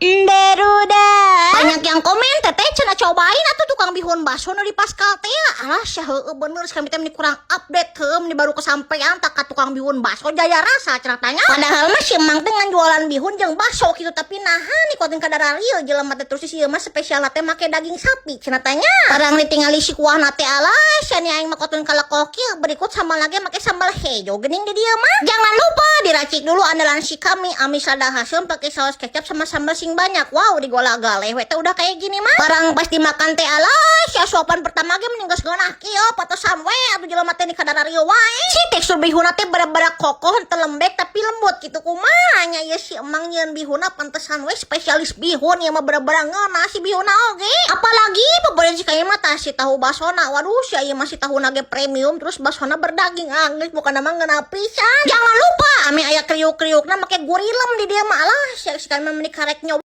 Barudak. Banyak yang komen, "Teteh cenah cobain atuh tukang bihun bakso nu di Pascal teh." Alah sia, heueuh bener, kami teh meni kurang update, heueuh meni baru kesampean tak ka tukang bihun bakso Jaya Rasa cenah tanya. Padahal mah si emang teh ngan jualan bihun jeung bakso gitu, tapi naha nih kuatin kadarario jelema teh. Terus si ieu mah spesial teh make daging sapi cenah tanya. Barang ditingali si kuahna teh, alah sia nih, aing mah kotun kalekok kieu. Berikut sambal lagi make sambal hejo geuning di dieu mah. Jangan lupa diracik dulu andalan si kami, amis lada haseum pakai saus kecap sama sambal sing banyak. Wow, digola galeh we teh udah kayak gini mah. Barang pas dimakan teh, alah sia, suapan pertama ge mending geus geunah kieu, patosan we atuh jelema teh di kadarario wae. Si tekstur bihunna teh bener-bener kokoh, henteu lembek tapi lembut gitu. Kumaha nya ieu si emang nyieun bihunna, pantesan we spesialis bihun ieu mah, bener-bener ngeunah si bihunna oge. Apalagi favorit si kami mah tah si tahu basona. Waduh sia, ieu mah si tahuna ge premium, terus basona berdaging, anggeus bukan mah ngeunah pisan. Jangan lupa ame aya kriuk-kriukna make gurilem di dieu mah. Alah sia, si kami mah meni karek nyoba.